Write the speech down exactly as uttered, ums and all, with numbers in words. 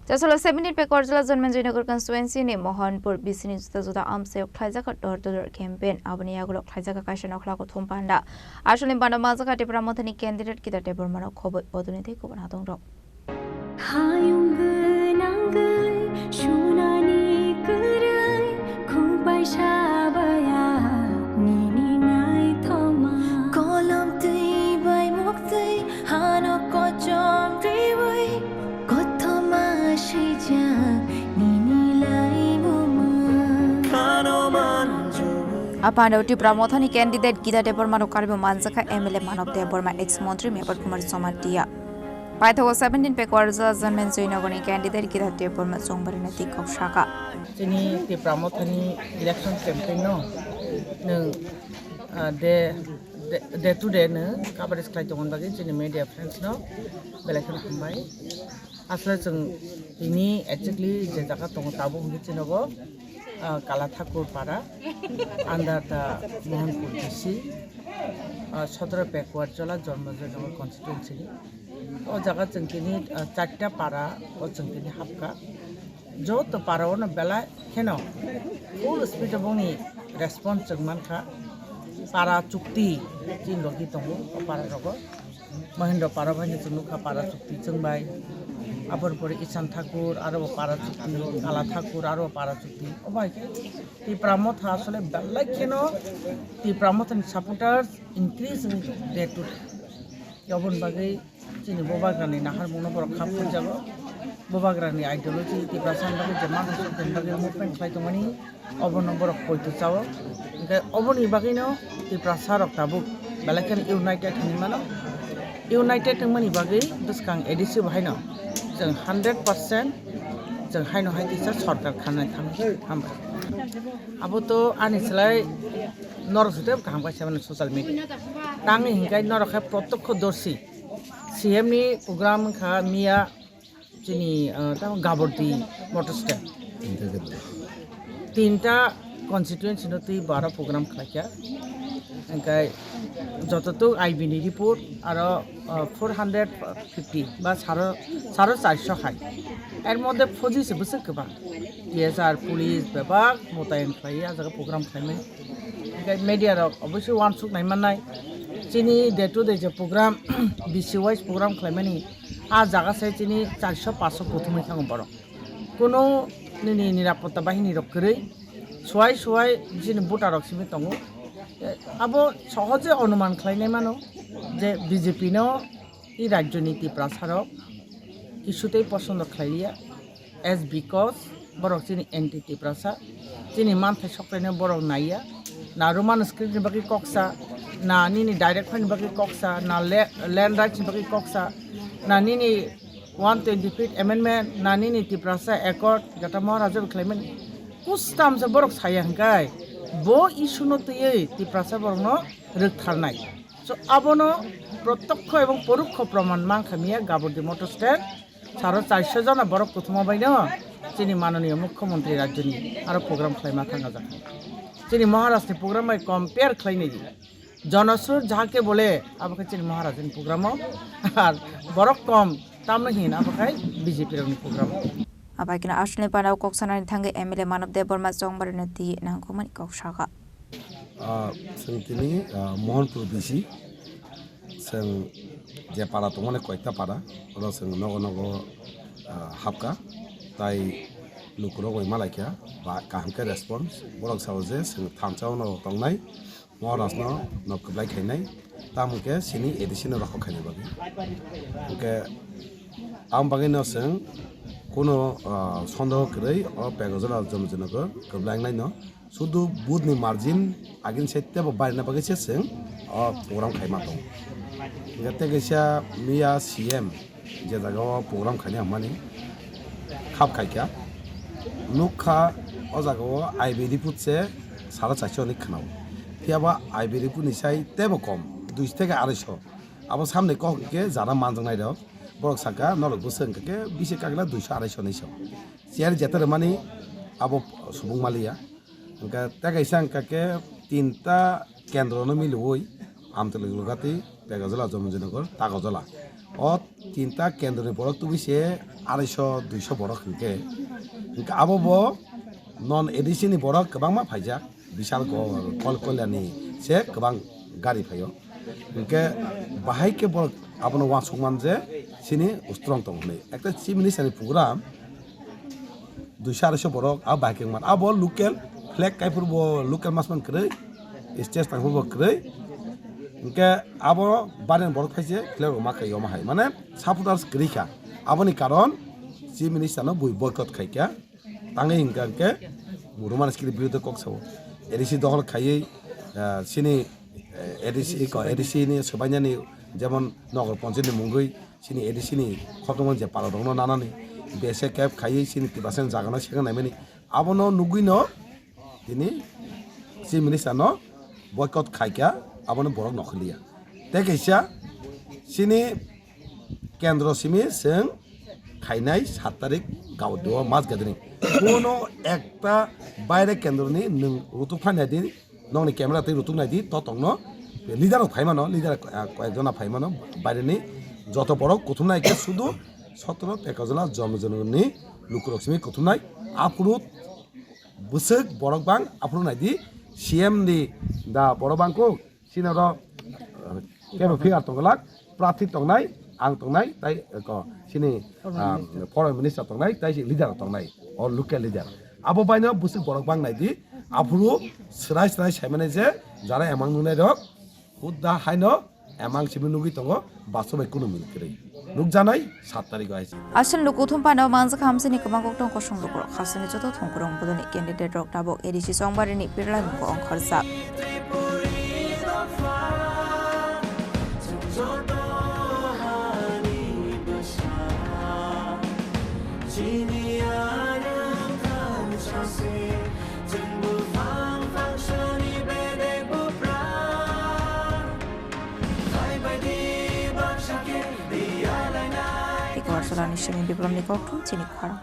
Tasalo seventeen Pekwarjala Janmenjoynagar constituency ni Mohanpur B C ni juda juda amchaio khlaijak dor dor campaign. Aboni yagulo khlaijak kaisa nokhla kuthum panda. Aswlni bana manjak Tipra Mothani candidate Gita Debbarma no khoboi bodolni tei kubun hatong rok. Hayung gwnangwi sunani kwrwi, khubaisa baya nini naithoma. Kolom twi bai muktwi hano kochom riwi, kothoma swijak nini laibuma. Khano manju. Apano Tipra Mothani candidate Gita Debbarma no karwi manjakha M L A Manav Debbarma, ex montri Mebar Kumar Jamatia. Paithago seventeen Pekwarjala Janmenjoynagar ni candidate Gita Debbarma chongbarina twi kok saka. Chini Tipra Mothani election campaign no nwng, ah, de, de, day to day no coverage khlai tongmani bagwi chini media friends no belai kheno hambai. Asle chwng tini exactly je jaga tongo tabuk hwnwi chinogo, ah, Kala Thakur Para under the Mohanpur D C, ah, Sodro Pekwarjala Janmenjoynagar constituency ni. O jaga chwng tini, ah, charta para o chwng tini hapkha. Joto para o no belai kheno full speed o bongni response chwng mankha. Para chukti chini logi tongo o para rogo. Mahendra para bai no chwng nukha para chukti chwng bai. Aboni pore Isan Thakur aro bo para chukti, Kala Thakur aro bo para chukti. O bai khe Tipra Motha asole belai kheno Tipra Mothani supporters increase day to day. Oboni bagwi chini Bubagrani naharmungno borok khap khuijago. Bubagrani ideology Tiprasani bagwi je manthai sokthani bagwi movement khlai tongmani, obono borok poito chao. Hwnkhe oboni bagwino Tiprasa rok tabuk belai kheno united hinwi mano. United wngmani bagwi bwskang A D C bo haino chwng hundred percent chwng haino hai kisa sorkar khanai thang hambai. Abo to ani slai norok se tei kaham kaisa mano social media. Tangni hinkhai norok khe protokho dorsi. C M ni program wngkha miya chini, ah, tamo Gabordi motor stand. Tinta constituency no twi baro program khlaikha. Hingkhai jototuk I B ni report aro, ah, four hundred fifty ba saro, saro charso hai. Er moddhe phoji se bwswk kwbang. T S R police bebak motayen khlaiwi ah jaga program khlaimani. Hingkhai media rok obviously uansuk nai mannai. Chini day to day je program, B C wise program khlaimani, ah jaga se chini charso paso kuthumwi thango borok. Kuno nini nirapotta bahini rok kwrwi suai suai chini voter rok simi tongo. Eh, abo sohoje onuman khlainai mano je B J P no i rajyoni Tiprasa rok kisutei posondo khlailiya. As because borok chini anti Tiprasa, chini manthai soktaino borok naiya, na Roman script ni bagwi koksa, na nini direct phaini bagwi koksa, na le-, land rights ni bagwi koksa, na nini one twenty fifth amendment, na nini Tiprasa accord, jata Maharaja bo khlaimani. Kustam se borok saya hwnkhe, bo issue no twiwi Tiprasa borokno rwktharnai. So, abono protyokho ebong porokho proman mankha miya Gabordi motor stand. Saro charso jona borok kuthuma baino chini manoniyo mukhyamantri rajyoni aro program khlaima thangajak. Chini Maharajni program bai compare khlainai di. Jonosur jahake bole abo khe chini Maharajni program o. Ar borok kom tamno hin abo khai B J P rokni program o. Abaikhe aswlni panao kok sanani thangwi M L A Manav Debbarma chongbarino twi nangkukmani kok sakha. Ah, chwng tini, ah, Mohanpur B C, chwng je para tongmani koita para, oro chwng nogo nogo, ah, hapkha, tai lukurok bai malaikha, ba kaham khe response, borok sao je chwng thansa o nogo tongnai, Maharajno nok kwplai khainai, tamo khe sini A D C no rohor khainai bagwi. Hwnkhe, ang bagwino chwng kuno, ah, sondeho kwrwi o Pekwarjala Janmenjoynagar kwplai wngnaino. Sudu vote ni margin agini sai tebo barina bagwi se chwng o program khaima tongo. Hingkhe tei kaisa miya C M je jaga o program khaina hwnmani khap khaikha, nukha o jaga o I B report se saro charso hinwi khwnao. Phiyaba I B report ni sai tebo kom, duiso theke araiso. Abo samni kok hwnkhe jara manjaknai rok. Borok saka norok bwswk hwnkhe bisi kakla duiso araiso hinwi sao. Chair jeta rwmani abo subung maliya. Hwnkhe tei kaisa hwnkha khe tinta kendro no miliui Amtwlwi Lugati, Pekwarjala, Janmenjoynagar, Takarjala. O tinta kendroni borok tubui se arai sho dui sho borok hinkhe, hinkhe abo bo non A D C ni borok kwbangma phaijak, Bishal Kol, Kol Kalyani se kwbang gari phaio. Hinkhe bahai khe borok abono uansuk man je chini strong tong hwnwi. Ekta Chief Minister ni program duiso arai sho borok a bahai khe wngmano. Abo local flag kaiphuru bo local masman kwrwi, stage tangphuru bo kwrwi. Hinkhe abo baren borok phaise flag rok ma kai omo hai. Mane supporters kwrwi kha. Aboni karon Chief Minister no bui boycott khai kha. Tangwi hinkha hinkhe Roman script biruddhe kok sao. A D C dokhol khaiwi, ah, chini, eh, A D C ko, A D C ni swbainani jemon Nagar Panchayat ni mungwi chini A D C ni khotongmani je pala rokno nanani B S F kep khaiwi chini Tiprasa ni jaga no sekang naimani abono nugwi no tini Chief Minister no boycott khaikha, abono borok nokhorliya. Tei kaisa chini kendro simi chwng khainai sat tarik Gaudeo mass gathering. Kono ekta baire kendroni nwng rutuk phainai di, nokni camera twi rutuk nai di, to tongno leader rok phai mano, leader, ah, koyek jona phai mano, baireni joto borok kuthum nai khe sudu sotro tekajona jom jononi lukurok simi kuthum nai. Aphuru bwswk borok bang, aphuru nai di C M ni da borok bang kuk, chini oro, eh, kebo figure tongwlak, prarthi tongnai, ang tongnai, tai, eh, ko, chini, ah, foreign minister tongnai, tai si leader tongnai, o local leader. Abo baino bwswk borok bang nai di, aphuru swrai swrai sai mani je, jara emang nungnai rok, hudda haino emang simi nugwi tongo, basto bai kunu mil kwrwi. Nukjanai sat tarik o hai. Aswk lukuthum pano manjak hamsini kwbang kok tong kosong lukurok. Khasini joto thongkurung bodolni candidate rok tabok A D C chongbarini birla nungo ongkhorjak. Tei Kowarchalani simi biplomni kokthum chini khorang.